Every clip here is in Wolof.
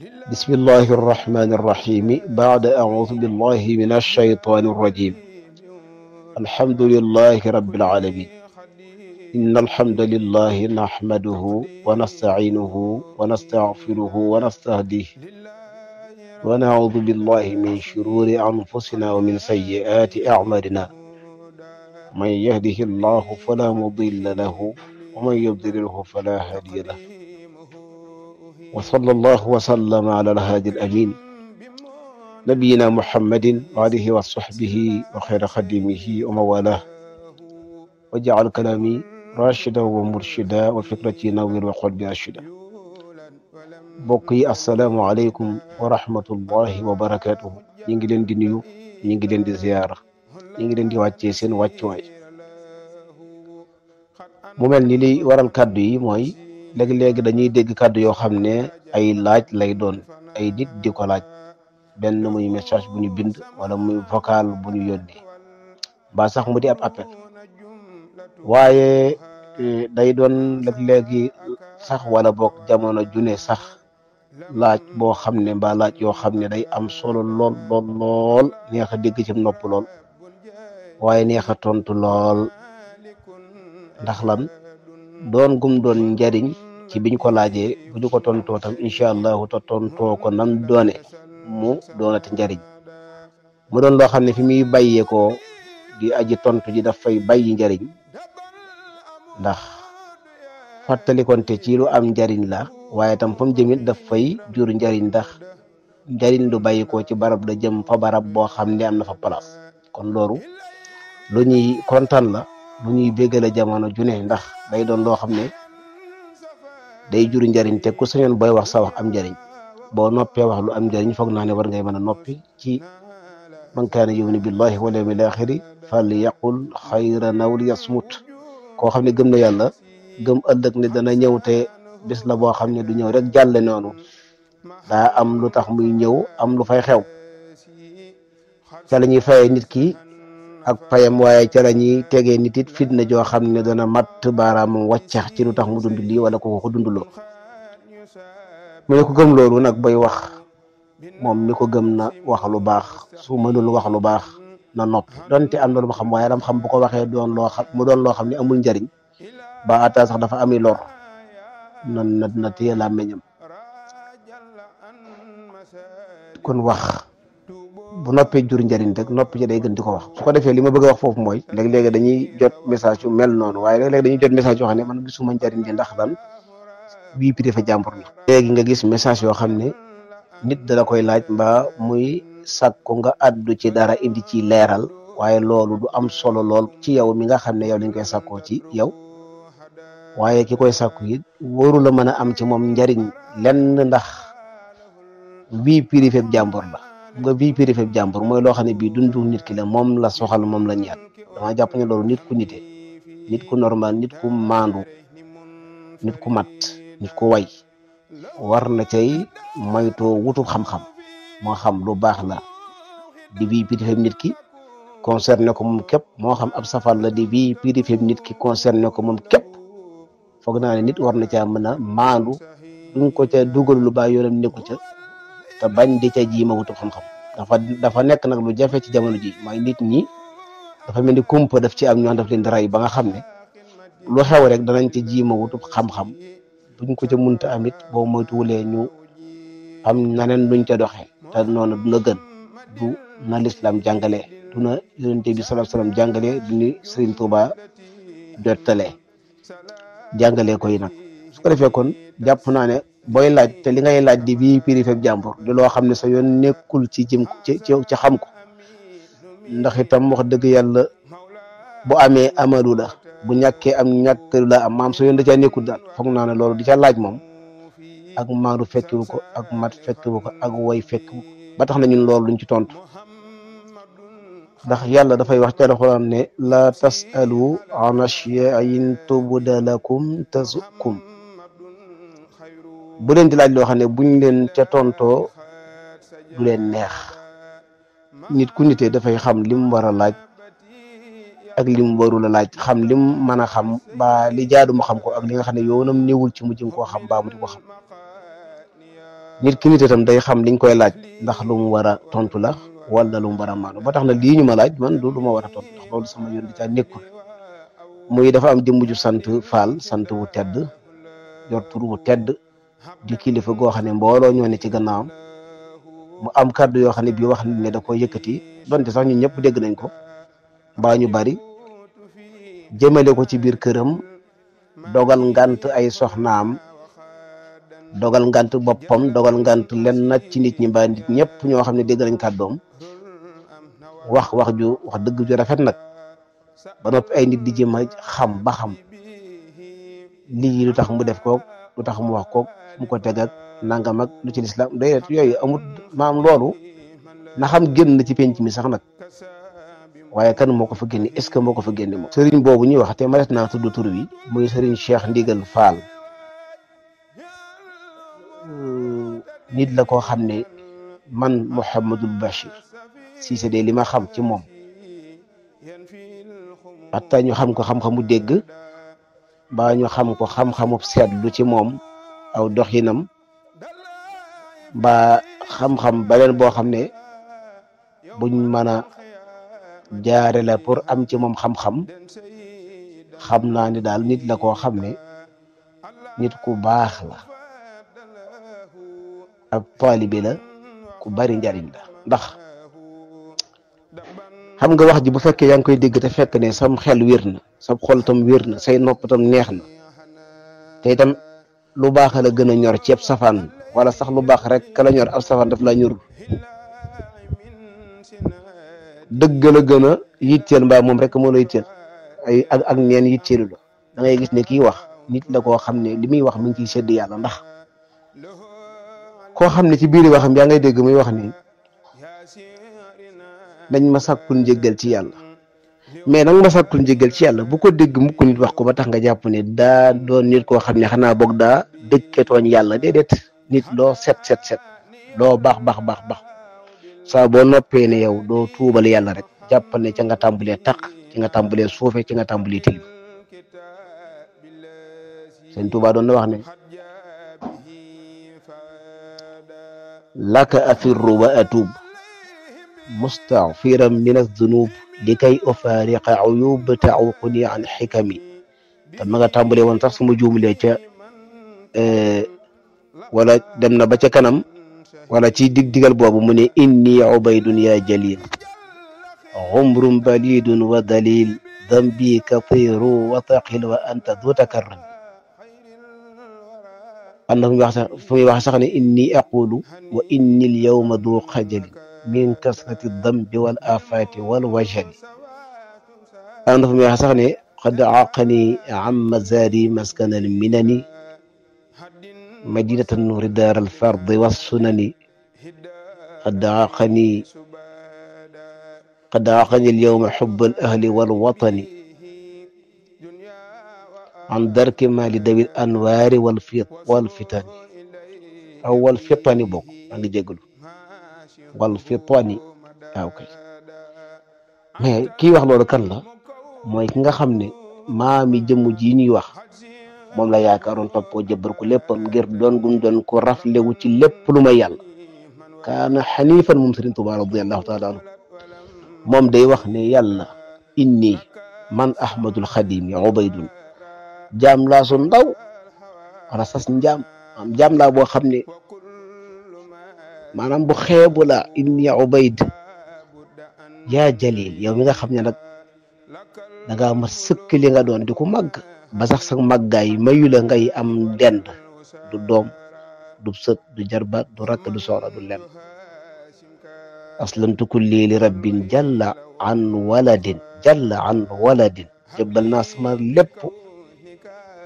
بسم الله الرحمن الرحيم بعد أعوذ بالله من الشيطان الرجيم الحمد لله رب العالمين إن الحمد لله نحمده ونستعينه ونستغفره ونستهديه ونعوذ بالله من شرور أنفسنا ومن سيئات أعمالنا من يهده الله فلا مضل له ومن يضلله فلا هادي له وصلى الله وسلم على الهادي الأمين نبينا محمد وآله وصحبه وخير خديمه وموالاه وجعل كلامي راشدا ومرشدا وفكرتي نوير وقلبي أرشدا بقي السلام عليكم ورحمة الله وبركاته ñi ngi leen di nuyu ñi ngi leen di ziyaara ñi ngi leen di wàccee seen wàccuwaay mu mel ni li waral kàddu yi mooy léegi-léegi dañuy dégg kàddu yoo xam ne ay laaj lay doon ay nit di ko laaj benn muy message bu ñu bind wala muy vocal bu ñu yónni ba sax mu di ab appel waaye day doon léegi sax wala boog jamono june sax laaj boo xam ne mbaa laaj yoo xam ne day am solo lool lool lool neex a dégg ci nopp lool waaye neex a tontu lool ndax lan doon gum doon njariñ ci biñ ko laajee bu ñu ko tontoo tam incha allahu te tontoo ko nam doone mu doonati njariñ mu doon loo xam ne fi muy bàyyeekoo di aji tontu ji daf fay bàyyi njariñ ndax fàttalikonte ci lu am njariñ la waaye tam fa mu jëmit daf fay jur njariñ ndax njariñ lu bàyyikoo ci barab da jëm fa barab boo xam ne am na fa place kon loolu lu ñuy kontaan la lu ñuy béggale jamono june ndax day doon loo xam ne day jur njariñ te ku sañoon booy wax sa wax am njariñ boo noppee wax lu am njariñ foog naa ne war ngay mën a noppi ci man kaana yu'minu billahi wal yawmil aaxiri fal yaqul xayran aw liyasmut koo xam ne gëm na yàlla gëm ëllëg ne dana ñëw te bis la boo xam ne du ñëw rek jàlle noonu daa am lu tax muy ñëw am lu fay xew ca la ñuy fayee nit ki ak payam waaye ca la ñuy tegee nit it fitna joo xam ne dana matt baaraamam wàccax ci lu tax mu dund lii wala ko dunduloo mu ne ko gëm loolu nag bay wax moom mi ko gëm na wax lu baax su mënul wax lu baax na noppi donte am na lu ma xam waaye lam xam bu ko waxee doon loo xam mu doon loo xam ne amul njariñ ba ata sax dafa ami lor na téye làmmiñam kon wax bu noppee jur njariñ rek noppi ci day gën di ko wax su ko defee li ma bëgg a wax foofu mooy léeg-léegi dañuy jot message yu mel noonu waaye léeg-léeg dañuy jot message yoo xam ne man gisuma njariñ li ndax lan bii pi dafa jàmbur la léegi nga gis message yoo xam ne nit dala koy laaj mbaa muy sàkku nga addu ci dara indi ci leeral waaye loolu du am solo lool ci yow mi nga xam ne yow lañ koy sàkkoo ci yow waaye ki koy sàkku it waru la mën a am ci moom njariñ lenn ndax vie privée jàmbur la nga vie privée jàmbur mooy loo xam ne bii dundu nit ki la moom la soxal moom la ñaat dama jàpp ne loolu nit ku nite nit ku normal nit ku maandu nit ku mat nit ku way war na cay moytoo wutul xam-xam moo xam lu baax la di vie privée nit ki concerné ko moom képp moo xam ab safar la di vie privée nit ki concerné ko moom képp foog naa ne nit war na caa mën a maandu duñ ko ca dugal lu baax yoonam nekku ca te bañ di ca jiima wutul xam-xam dafa nekk nag lu jafe ci jamono ji mooy nit ñi dafa mel ni kumpa daf ci am ñoo daf leen di rey ba nga xam ne lu xew rek danañ ca jiima wutul xam-xam buñ ko ca munta amit boo moytuwulee ñu am naneen luñ ca doxee te noonu duna gën du na lislaam jàngalee du na yonente bi sallallahu alayhi wasallam jàngalee du ni Sëriñ Tuuba jottalee jàngalee koy nag su ko defee kon jàpp naa ne booy laaj te li ngay laaj di bii privée jàmbur di loo xam ne sa yoon nekkul ci jëm ci xam ko ndax itam wax dëgg yàlla bu amee amalu la bu ñàkkee am ñàkk la am maam sa yoon da caa nekkul daal foog naa ne loolu di ca laaj moom ak maandu fekkiwu ko ak mat fekkiwu ko ak woy fekkiwu ko ba tax na ñun loolu luñ ci tontu ndax yàlla dafay wax ci alxuraan ne la tasalu an ashyaa'in tubda lakum tasukum bu leen di laaj loo xam ne buñ leen ca tontoo du leen neex nit ku nitee dafay xam lim war a laaj ak lim warul a laaj xam lim mën a xam ba li jaadu ma xam ko ak li nga xam ne yoonam néewul ci mu jëm koo xam ba mu di ko xam nit ki nit itam day xam liñ koy laaj ndax lu mu war a tontu la wala lu mu war a maanu ba tax na lii ñu ma laaj man du lu ma war a tontu ndax loolu sama yoon di caa nekkul muy dafa am jëmm ju sant Fall sant wu tedd yor tur wu tedd di kilifa goo xam ne mbooloo ñoo ne ci gannaawam mu am kàddu yoo xam ne bii wax ne da ko yëkkati donte sax ñun ñëpp dégg nañ ko mbaa ñu bari jëmale ko ci biir këram dogal ngant ay soxnaam dogal ngant boppam dogal ngant len nag ci nit ñi mbaa nit ñëpp ñoo xam ne dégg nañ kàddoom wax dëgg ju rafet nag ba noppi ay nit di jëm a xam ba xam lii lu tax mu def koog lu tax mu wax koog mu ko teg ak nangam ak lu ci lislaam day yooyu amut maam loolu na xam génn ci penc mi sax nag waaye kan moo ko fa génne est ce que moo ko fa génne moom sëriñ boobu ñuy wax te ma des naa tudd tur wi muy sëriñ Cheikh Ndigal Fall nit la koo xam ne man Mouhamadul Bachir Cissé de li ma xam ci moom hatta ñu xam ko xam-xamu dégg ba ñu xam ko xam-xamu seetlu ci moom aw doxinam ba xam-xam beneen boo xam ne buñ mën a jaare la pour am ci moom xam-xam xam naa ni daal nit la koo xam ne nit ku baax la ab taalibe la ku bari njariñ la ndax xam nga wax ji bu fekkee yaa ngi koy dégg te fekk ne sam xel wér na sam xol tam wér na say nopp tam neex na te itam lu baax la gën a ñor ceeb safaan wala sax lu baax rek ka la ñor ab safaan daf la ñor dëgg la gën a yitteel mbaa moom rek moo la yitteel ay ak neen yitteelu la da ngay gis ne kii wax nit la koo xam ne li muy wax mi ngi ciy sedd yàlla ndax koo xam ne ci biir waxam yaa ngay dégg muy wax ni dañ ma sàkkul njëggal ci yàlla mais nag ma sàkkul njëggal ci yàlla bu ko dégg mukk nit wax ko ba tax nga jàpp ne daa doon nit koo xam ne xanaa boog daa dëkke tooñ yàlla déedéet nit loo set loo baax saa boo noppee ne yow doo tuubal yàlla rek jàppal ne ca nga tàmbalee taq ci nga tàmbalee suufe ci nga tàmbalee tilim Sëñ Tuubaa doon na wax ne laka afirru wa atub mustaghfiran min az-zunub likay ufariqa uyub ta'uquni an xikami te ma nga tàmbalee woon sax suma juumlee ca wala dem na ba ca kanam wala ci digal boobu mu ne inni ubaydun ya jalil umrun balidun wa dalil dambi kathiru wa thaqil wa anta du takarrum am na fu muy wax sax ne inni aqulu wa inni al yawma du xajali min kasrati dambi wal afati wal wajali am na fu muy wax sax ne qad aqani amma zadi maskan al minani madinat an-nur dar al fard was sunani قد عاقني اليوم حب الأهل والوطن عن درك ما لذوي الأنوار والفتن أو والفطن بوك أنا جيغلو والفطن اوكي mais kii wax loolu kan la mooy ki nga xam ne maami jëmm ji ñuy wax moom la yaakaaroon toppoo jëbbar ko léppam ngir doon gum doon ko raflewu ci lépp lu may yàlla kaana xanifan moom Sëriñ Tuubaa radiyallahu taala anhu moom day wax ne yàlla inni man ahmadul xadim ya ubaydun jaam laa su ndaw wala sas njaam am jaam laa boo xam ne maanaam bu xeebu la inni ya ubayd yaa jalil yow mi nga xam ne nag da ngaa ma sëkk li nga doon di ko màgg ba sax sa màggaay mayu la ngay am dend du doom du sët du jarbaat du rakk du soxla du lem aslamtu kulli li rabbin jalla an waladin jëbbal naa sama lépp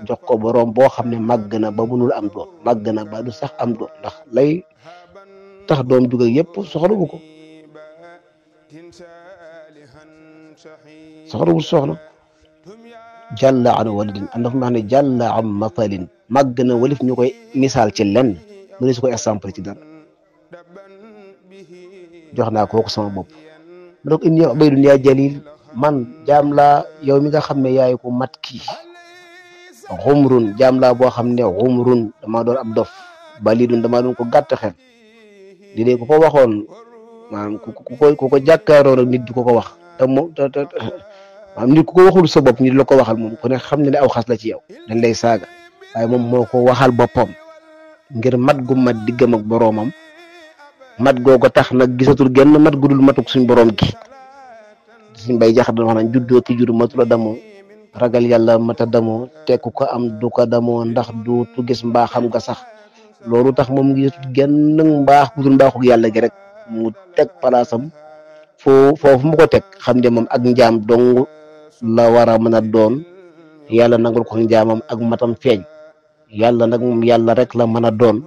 jox ko boroom boo xam ne màgg na ba mënul am doom màgg na ba du sax am doom ndax lay tax doom juga yëpp soxlawu ko soxla jalla an waladin am dafa ma xam ne jalla an matalin màgg na walif ñu koy misaal ci lenn mu ne su ko exemple ci dara jox naa kooku sama bopp ma ne ko inni ubaydun yaa jalil man jaam laa yow mi nga xam ne yaay ko mat kii xumrun jaam laa boo xam ne xumrun dama doon ab dof balidun damaa doon ko gàtt xel di dee ku ko waxoon maanaam ku ko jàkkaaroo rek nit di ko wax te moom te maanaam nit ku ko waxul sa bopp nit la ko waxal moom ku ne xam ne aw xas la ci yow dañ lay saaga waaye moom moo ko waxal boppam ngir mat gu mat diggam ak boroomam mat googu tax nag gisatul genn mat gudul matuk suñ boroom gi suñ bay jaxat wax nañ juddoo ki jur matu la damoo ragal yàlla mata damoo tekku ko am du ko damoo ndax duutu gis mbaaxam nga sax loolu tax moom gisatul genn mbaax gudul mbaaxuk yàlla gi rek mu teg palaasam foofu mu ko teg xam ne moom ak njaam dong la war a mën a doon yàlla nangul ko njaamam ak matam feeñ yàlla nag moom yàlla rek la mën a doon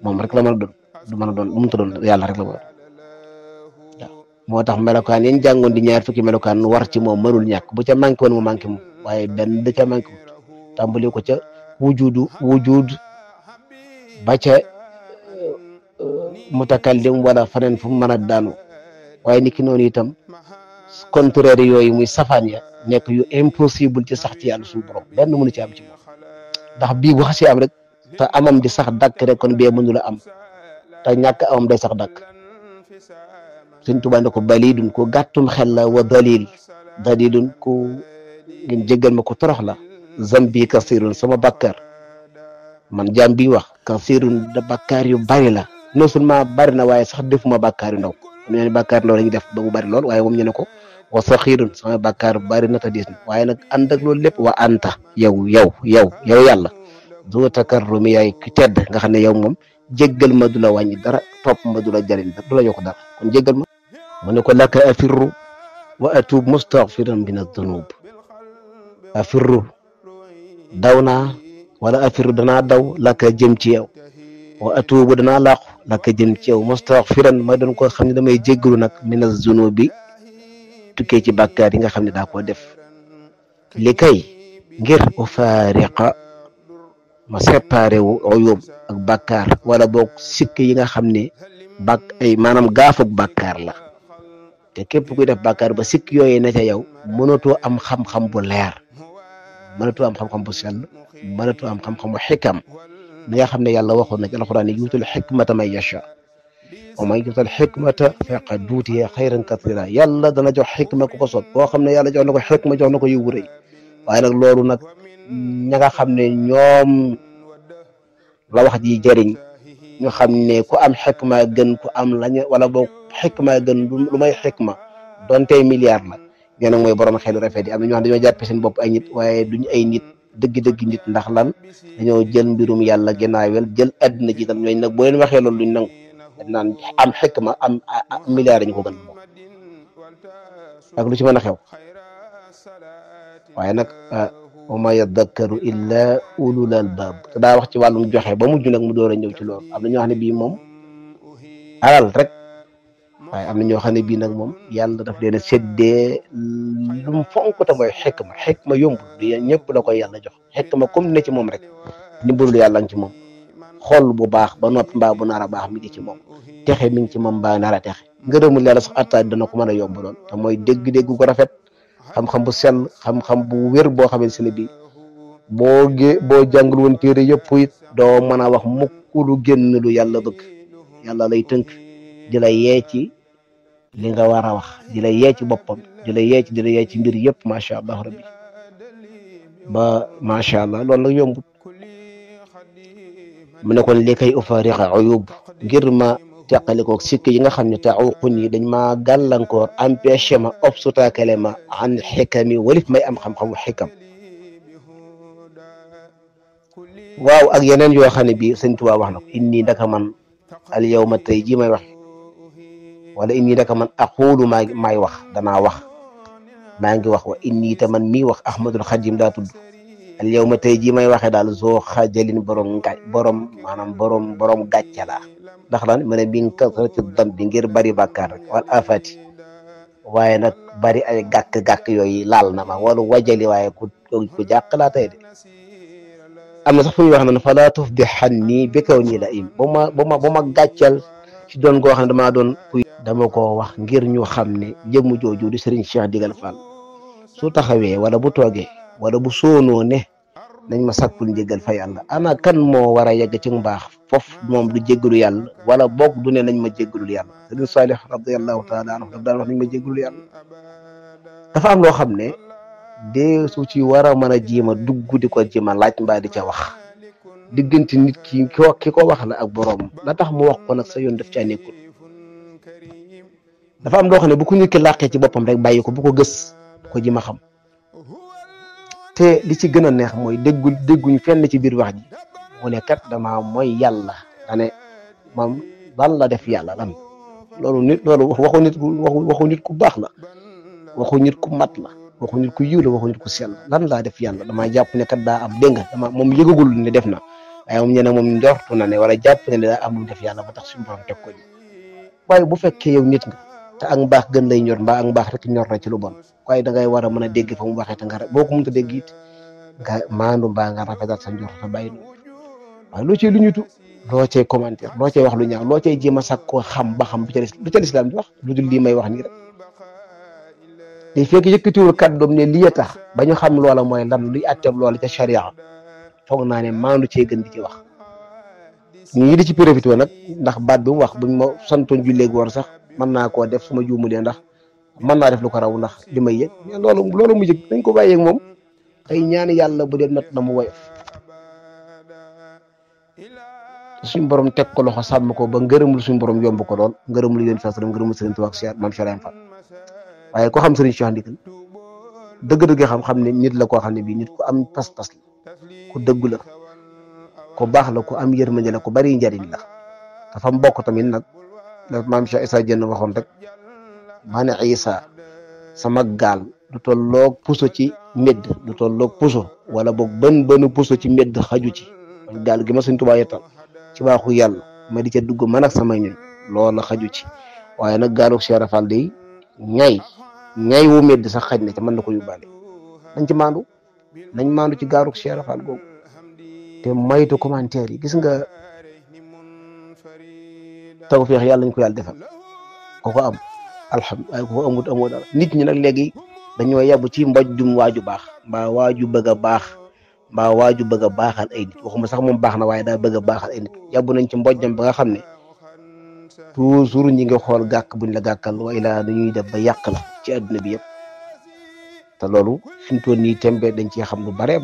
moom rek la mën a doon du mën a doon lu mu ta doon yàlla rek la mën a doon moo tax melokaan yéen jàngoon di ñaar fukki melokaan war ci moom mënul ñàkk bu ca manqué woon mu manqué moom waaye benn da ca manqué wut tàmbali ko ca wujud ba ca mutakallim wala faneen fu mu mën a daanu waaye niki noonu itam contraire yooyu muy safaan ya nekk yu impossible ci sax ci yàlla suñu borom benn mënu ci am ci moom ndax bii bu xasee am rek te amam di sax dàkk rek kon bee mënu la am te ñàkk amam day sax dàkk Sëñ Tuubaa ne ko balidun ko gàttum xel la wa dalilun ku ngeen jéggal ma ko torox la zambi kasirun sama bakkar man jaam bi wax kasirun da bakkaar yu bari la non seulement bari na waaye sax defuma bakkaar yu ndaw am na bakkaar ndaw lañu def ba mu bari lool waaye moom ñu ne ko wa saxirun sama bakkaar bari na ta diis na waaye nag ànd ak loolu lépp wa anta yow yàlla du takarrumi yaay ku tedd nga xam ne yow moom jéggal ma du la wàññi dara topp ma du la jariñ dara du la yokk dara kon jéggal ma mu ne ko laka afirru wa atub mustaghfiran min adh-dhunub afirru daw naa wala afirru danaa daw laka jëm ci yow wa atubu danaa làqu laka jëm ci yow mustaghfiran ma doon ko xam ne damay jéggalu nag min adh-dhunubi tukkee ci bàkkaar yi nga xam ne daa koo def li kay ngir ufaariqa ma séparé wu uyub ak bàkkaar wala boog sikk yi nga xam ne maanaam gaafug bàkkaar la te képp kuy def bàkkaar ba sikk yooyu na ca yow mënatoo am xam-xam bu leer mënatoo am xam-xam bu sell mënatoo am xam-xam bu xikam mi nga xam ne yàlla waxoon na ci alxuraan yi yuutul xikmata man yasha wa man yuutal xikmata faqad uutiya xayran katira yàlla dana jox xikma ku ko soob boo xam ne yàlla jox na ko xikma jox na ko yiw bu rëy waaye nag loolu nag ña nga xam ne ñoom la wax ji jëriñ ñu xam ne ku am xikma gën ku am lañu wala boog xikma gën lu may xikma donte milliard la ñoo nag mooy borom xelu rafet yi am na ñoo xam dañoo jàppe seen bopp ay nit waaye duñu ay nit dëgg-dëgg nit ndax lan dañoo jël mbirum yàlla gannaawel jël àddina ji tam ñooñu nag boo leen waxee loolu duñ nangu dañ naan am xikma am milliard dañu ko gën moom ak lu ci mën a xew waaye nag wa ma yadakkaru illa ulul albab te daa wax ci wàllum joxe ba mujj nag mu door a ñëw ci loolu am na ñoo xam ne bii moom alal rek waaye am na ñoo xam ne bii nag moom yàlla daf leen a séddee lu mu fonk te mooy xikma yombul du ñëpp la koy yàlla jox xikma comme ne ci moom rek ndimbalul yàlla ngi ci moom xool bu baax ba noppi mbaa bu nar a baax mi ngi ci moom texe mi ngi ci moom mbaa nar a texe ngërëmul yàlla sax attaaj dana ko mën a yomb lool te mooy dégg-dégg ko rafet xam-xam bu sell xam-xam bu wér boo xamante ne bii boo jàngul woon téere yëpp it doo mën a wax mukk lu génn lu yàlla bëgg yàlla lay tënk di la yee ci li nga war a wax di la yee ci boppam di la yee ci mbir yëpp macha allah rabbi ba macha allah loolu nag yombut mu ne kon li kay ufaariqa uyub ngir ma teqalikoog sikk yi nga xam ne taxuqun yi dañ maa gàllankoor empêché ma obstacle ma an xikami walif may am xam-xamu xikam waaw ak yeneen yoo xam ne bii Sëñ Tuubaa wax na ko inni ndaka man al yawma tey jii may wax wala inni ndaka man aqulu maay wax danaa wax maa ngi wax wa inni te man mii wax Ahmadul Xadim daa tudd al yawma tey jii may waxee daal zoo xajalin borom gàcce laa ndax lan ma ne bi nga kasrati dambi ngir bari bàkkaar rek wal afati waaye nag bari ay gàkk-gàkk yooyu laal na ma wala wajali waaye ku jàq laa tey de am na sax fu ñuy wax naan fala tufdihanni bi kawni la im ba ma gàccal ci doon goo xam ne damaa doon kuy dama koo wax ngir ñu xam ne jëmm jooju di Serigne Cheikh Digal Fall su taxawee wala bu toogee wala bu soonoo ne nañ ma sàkkul njéggal fa yàlla. Ana kan moo war a yegg ci mbaax foofu moom du jéggalu yàlla wala boog du ne nañ ma jéggalul yàlla. Sëriñ Saalix radiyallahu taala anhu daf daan wax nañ ma jéggalul yàlla. dafa am loo xam ne dee su ci war a mën a jéem a dugg di ko jéem a laaj mbaa di ca wax diggante nit ki ko wax la ak boroom la tax mu wax ko nag sa yoon daf caa nekkul. dafa am loo xam ne bu ko nit ki làqee ci boppam rek bàyyi ko bu ko gës ko jéem a xam. te li ci gën a neex mooy dégguñu fenn ci biir wax ji mu ne kat dama mooy yàlla dane moom lan la def yàlla lan loolu waxu nit ku baax la waxu nit ku mat la waxu nit ku yiw la waxu nit ku sell lan laa def yàlla dama jàpp ne kat daa am dégg nga moom yëgagul ne def na waaye moom ñene moom njortu na ne wala jàpp ne daa am lu def yàlla ba tax suñu borom teg ko ji. waaye bu fekkee yow nit nga te ak mbaax gën lay ñor mbaa ak mbaax rek ñor na ci lu bon waaye dangay war a mën a dégg fa mu waxee te nga boo ko mënta dégg it nga maandu mbaa nga rafetal sa njort te bàyyi noonu waaye loo cay lu ñutu loo cay commentaire loo cay wax lu ñaaw loo cay jéem a sàkk koo xam ba xam lu ca lislaam di wax lu dul lii may wax nii rek day fekk yëkkatiwul kàddoom ne lii tax ba ñu xam loola mooy lan luy àtteeb loola ca charia foog naa ne maandu cee gën di ci wax ñii di ci profité nag ndax baat bi mu wax buñ ma santoon julleeg woor sax mën naa koo def su ma juumulee ndax mën naa def lu ko raw ndax li may yëg mais loolu mu yëg dañ ko bàyyeeg moom ay ñaan yàlla bu dee not na mu woyof suñu borom teg ko loxo sàmm ko ba ngërëmul suñu borom yomb ko lool ngërëmul yéen fas ngërëmul Sëriñ Tuubaa ak Maam Cheikh Fall waaye ko xam Sëriñ Cheikh Ndigal dëgg-dëgg xam ne nit la koo xam ne bii nit ku am pas-pas la ku dëggu la ku baax la ku am yërmande la ku bari njariñ la dafa mbokk tamit nag la Maam Cheikh Issa Diène waxoon rek maa ne Issa sama gaal du tolloog puso ci mbedd du tolloog puso wala boog bënu puso ci mbedd xaju ci gaal gi ma Sëriñ Tuubaa yettal ci baaxu yàlla ma di ca dugg man ak samay ñoñ loola xaju ci waaye nag gaalug Cheikh Fall day ñay wu mbedd sax xaj na ca mën na ko yóbbaale nañ maandu ci gaalug Cheikh Fall googu te moytu commentaire yi gis nga tawfeex yàlla nañ ko yàlla defal ko am alhamdulilah waaye ko amut amoo dara nit ñi nag léegi dañoo yàbb ci mbojjum waaju baax mbaa waaju bëgg a baax mbaa waaju bëgg a baaxal ay nit waxuma sax moom baax na waaye daa bëgg a baaxal ay nit yàbb nañ ci mbojjam ba nga xam ne toujours ñi nga xool gàkk buñ la gàkkal wa ilaa dañuy def ba yàq la ci àdduna bi yëpp te loolu fi mu toll nii tembe dañ ciy xam lu bare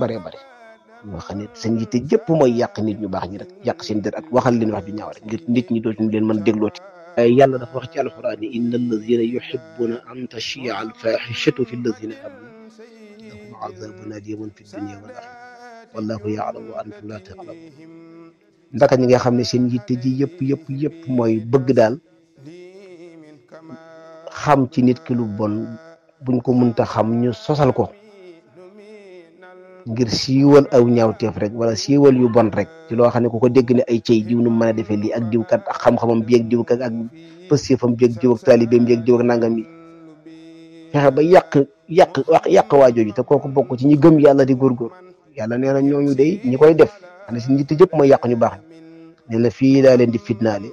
ñoo xam ne seen yitte jëpp mooy yàq nit ñu baax ñi rek yàq seen dër ak waxal leen wax ju ñaaw rek ngir nit ñi dootuñu leen mën déglooti waaye yàlla dafa wax ci alxuraan ni inna alladina yuhibbuna an tashia al fahishatu fi alladina amanu lahum azabun alimun fi dunya wal axira wallahu yaalamu wa antum la taalamun ndaka ñi nga xam ne seen yitte ji yëpp mooy bëgg daal xam ci nit ki lu bon buñ ko mënta xam ñu sosal ko ngir siiwal aw ñaawteef rek wala siiwal yu bon rek ci loo xam ne ku ko dégg ne ay cey diw nu mën a defee lii ak diw kat ak xam-xamam bi ak diw kat ak pëstéefam bi ak diw ak taalibeem bi ak diw ak nangam yi fexe ba yàq waa jooju te kooku bokk ci ñi gëm yàlla di góorgóor yàlla nee na ñooñu day ñi koy def xanaa si njiite jëpp mooy yàq ñu baax ne la fii laa leen di fitnaale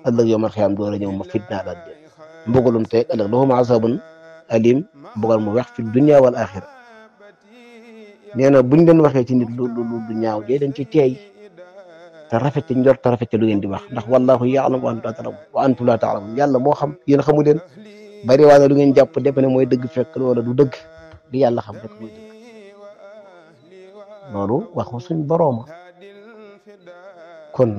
ëllëg yawmal xiyaam door a ñëw ma fitnaalaat de mbugalum tey ëllëg lahum azabun alim mbugal mu wex fi dunya wal axira nee na buñ leen waxee ci nit lu ñaaw dee dañ ci teey te rafet ci njort te rafet ci lu ngeen di wax ndax wallahu ya'lam wa antum la ta'lamun yàlla moo xam yéen xamu leen bari waa na lu ngeen jàpp defe ne mooy dëgg fekk loola du dëgg li yàlla xam rek mooy dëgg loolu waxu suñ borooma kon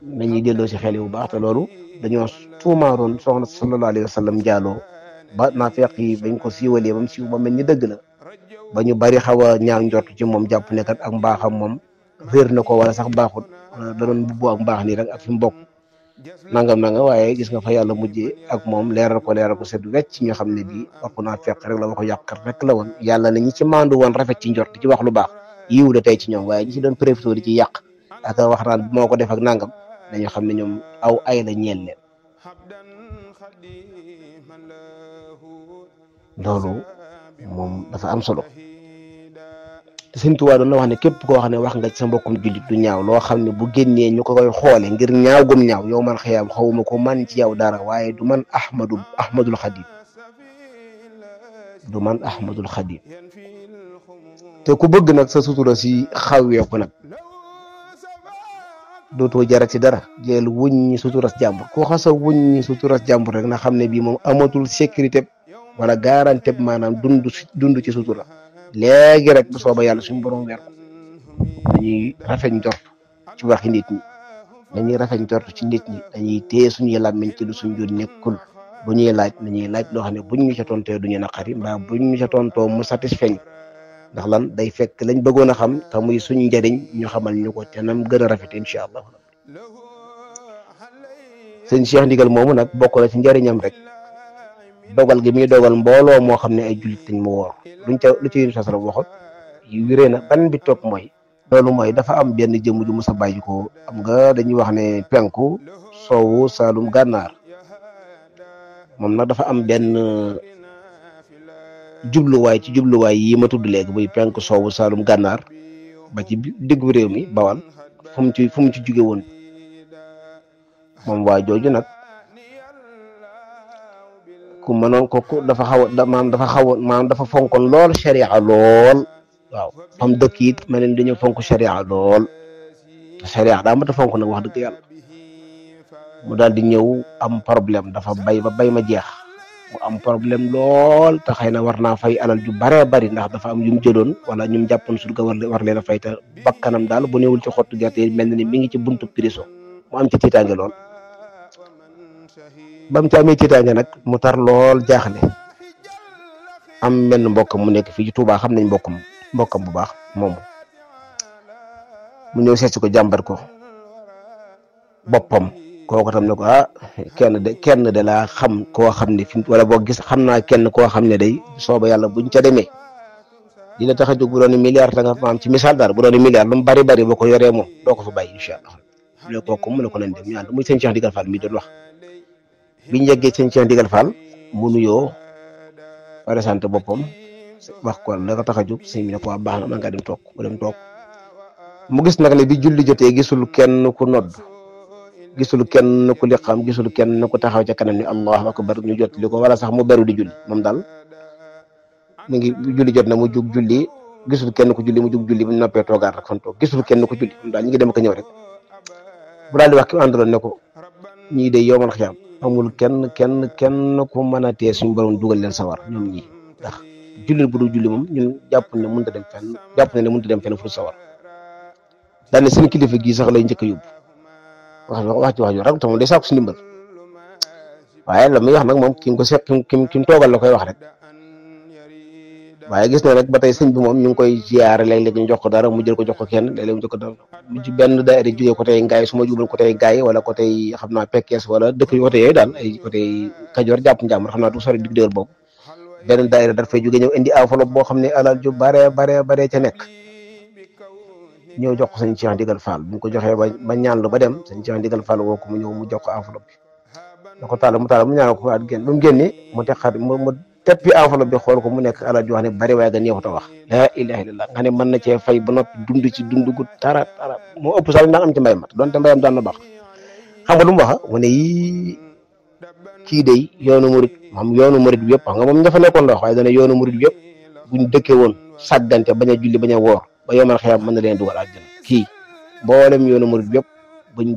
nañuy delloo ci xel bu baax te loolu dañoo tuumaaroon soxna sallallahu alayhi wa sallam jaaloo ba naafeq yi bañ ko siiwalee ba mu siiw ba mel ni dëgg la ba ñu bari xaw a ñaaw njort ci moom jàpp ne kat ak mbaaxam moom réer na ko wala sax baaxut da doon bubbu ak mbaax nii rek ak fi mu bokk nangam waaye gis nga fa yàlla mujjee ak moom leeral ko set wecc ñoo xam ne bii waxu naa fekk rek la waxu yàq rek la woon yàlla ne ñi ci maandu woon rafet ci njort di ci wax lu baax yiw la tey ci ñoom waaye ñi ci doon profité di ci yàq ak wax naan moo ko def ak nangam dañoo xam ne ñoom aw ay la ñeel leen loolu moom dafa am solo te Sëriñ Tuubaa doon na wax ne képp koo xam ne wax nga ci sa mbokkum jullit du ñaaw loo xam ne bu génnee ñu ko koy xoole ngir ñaaw gum ñaaw yow man xiyaam xawuma ko man ci yow dara waaye du man Ahmadul Xadim te ku bëgg nag sa sutura si xawweeku nag dootoo jarat ci dara jël wuññi suturas jàmbur koo xasa wuññi suturas jàmbur rek na xam ne bii moom amatul sécurité wala garantie maanaam dund ci sutura léegi rek bu sooba yàlla suñu borom weer ko dañuy rafet njort ci waxi nit ñi dañuy rafet njort ci nit ñi dañuy téye suñuy làmmiñ ci lu suñ jur nekkul bu ñuy laaj dañuy laaj loo xam ne buñ ñu ca tontee duñu naqari mbaa buñ ñu ca tontoo mu satisfait ndax lan day fekk lañ bëggoon a xam te muy suñ njëriñ ñu xamal ñu ko te nam gën a rafet incha allah. sëñ Cheikh Ndigal moomu nag bokk na ci njëriñam rek dogal gi muy dogal mbooloo moo xam ne ay jullit lañ mu woor luñ ca lu ci yéen sa sala waxoon yu wéree na ban bi topp mooy loolu mooy dafa am benn jëmm ju mës a bàyyi ko am nga dañuy wax ne penku soowu saalum gànnaar moom nag dafa am benn jubluwaay ci jubluwaay yi ma tudd léegi muy penku soowu saalum gànnaar ba ci diggu réew mi bawal fu mu ci jóge woon moom waa jooju nag ku mënoon ko dafa maanaam dafa fonkoon lool sharia lool waaw fam dëkk it ma leen dañoo fonk sharia lool te sharia daa mat a fonk nag wax dëgg yàlla mu daal di ñëw am problème dafa bay ba bay ma jeex mu am problème lool te xëy na war naa fay alal ju baree bari ndax dafa am yu mu jëloon wala ñu mu jàppoon surga war leen a fay te bakkanam daal bu newul ci xottu gerte yi mel na ni mi ngi ci buntu prison mu am ci tiitaange lool ba mu ci amee tiitaange nag mu tar lool jaaxle am benn mbokkam mu nekk fii ci Touba xam nañ mbokkam bu baax moom mu ñëw seet si ko jàmbat ko boppam kooku tam ne ko kenn de laa xam koo xam ne fi wala boo gis xam naa kenn koo xam ne day sooba yàlla buñ ca demee li la tax a jóg bu doon milliard da nga maam ci misaal daal bu doon milliard lu mu bari boo ko yoree moom doo ko fa bàyyi incha allah mu ne kooku mu ne ko nañ dem ñu ànd muy sëñ Cheikh Ndigal Fall mi doon wax biñ yeggee sëñ Cheikh Ndigal Fall mu nuyoo présenté boppam wax ko la ko tax a jóg sëñ bi ne ko baax na man nga dem toog mu dem toog mu gis nag ne bi julli jotee gisul kenn ku nodd gisul kenn ku liqaam gisul kenn ku taxaw ca kanam ni allahu akbar ñu jot li ko wala sax mu beru di julli moom daal mi ngi julli jot na mu jug julli gisul kenn ku julli mu jug julli bu noppee toogaat rek fan toog gisul kenn ku julli moom daal ñu ngi dem ko ñëw rek bu daal di wax ki àndaloon ne ko ñii de yowmal xiyaam amul kenn ku mën a tee suñu borom dugal leen sawar ñoom ñii ndax julli bu dul julli moom ñun jàpp ne mënut a dem fenn fu sawar daal ne seen kilifa gii sax lay njëkk a yóbbu wax ju rek tam day saako si ndimbal waaye la muy wax nag moom ki ko seq ki mu toogal la koy wax rek waaye gis na nag ba tey sëñ bi moom ñu ngi koy ziyaare léeg-léeg ñu jox ko dara mu jël ko jox ko kenn léeg-léeg mu jox ko dara mu ci benn daayira jógee côté Ngaye su ma jubal côté Ngaye wala côté xam naa Pekes wala dëkk yu côté yooyu daal ay côté Kajoor jàpp Njàmbur xam naa du sori dig dëgër boobu benn daayira daf fay jógee ñëw indi enveloppe boo xam ne alal ju bare ca nekk ñëw jox ko sëñ Cheikh Ndigal Fall bu ñu ko joxee ba ñaan lu ba dem sëñ Cheikh Ndigal Fall woo ko mu ñëw mu jox ko enveloppe bi da ko taal mu ñaan ko at génn ba mu génne mu texaat mu teppi enveloppe bi xool ko mu nekk alal ju wax ne bari waaye ga neexut a wax laa ilaha illallah nga ne mën na cee fay ba noppi dund ci dund gu tara moo ëpp sax daan am ci mbay mat donte mbayam daan na baax xam nga lu mu wax mu ne yii kii day yoonu murid bi yëpp xam nga moom ña fa nekkoon la wax waaye dana yoonu murid bi yëpp buñ dëkkee woon sàggante bañ a julli bañ a woor ba yomal xiyam mën na leen dugal àjjana kii mboolem yoonu murid bi yëpp buñ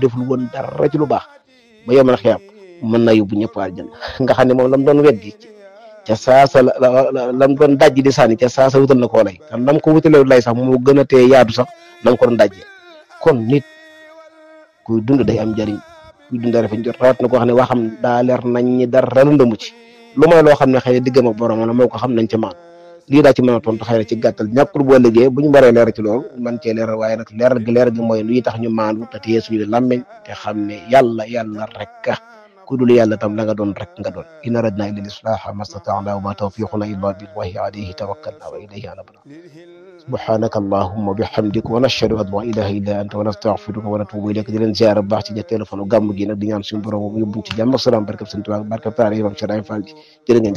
deful woon dara ci lu baax ba yomal xiyam mën na yóbbu ñëpp àjjana nga xam ne moom lam doon weddi ca saasa lam doon dajji di sànni ca saasa wutal na koo lay te lam ko wutalee lay sax moo gën a tee yaatu sax lam ko doon dajjee kon nit kuy dund day am njëriñ kuy dund rafet njort rawat na koo xam ne waxam daa leer nañ ñi dara lëndëmu ci lu may loo xam ne xëy na diggam ak borom la moo ko xam nañ ca maan lii daa ci mën a tontu xëy na ci gàttal ñàkkul boo liggéey bu ñu baree leer ci loolu man cee leeral waaye nag leer gi mooy luy tax ñu maandu te téye suñu làmmeñ te xam ne yàlla rek ku dul yàlla tam la nga doon rek nga doon in aradna illa al-islaha mastata'na wa ma tawfiquna illa billahi alayhi tawakkalna wa ilayhi anabna subhanaka allahumma bihamdika wa nashhadu an la ilaha illa anta wa nastaghfiruka wa natubu ilayk di leen ziyaara bu baax ci téléphone gàmm gi nag di ñaan suñu borom yóbbuñ ci jàmm ak salaam barkab sëñ Tuubaa barkab taala imam Cheikh Fall jërë ngeen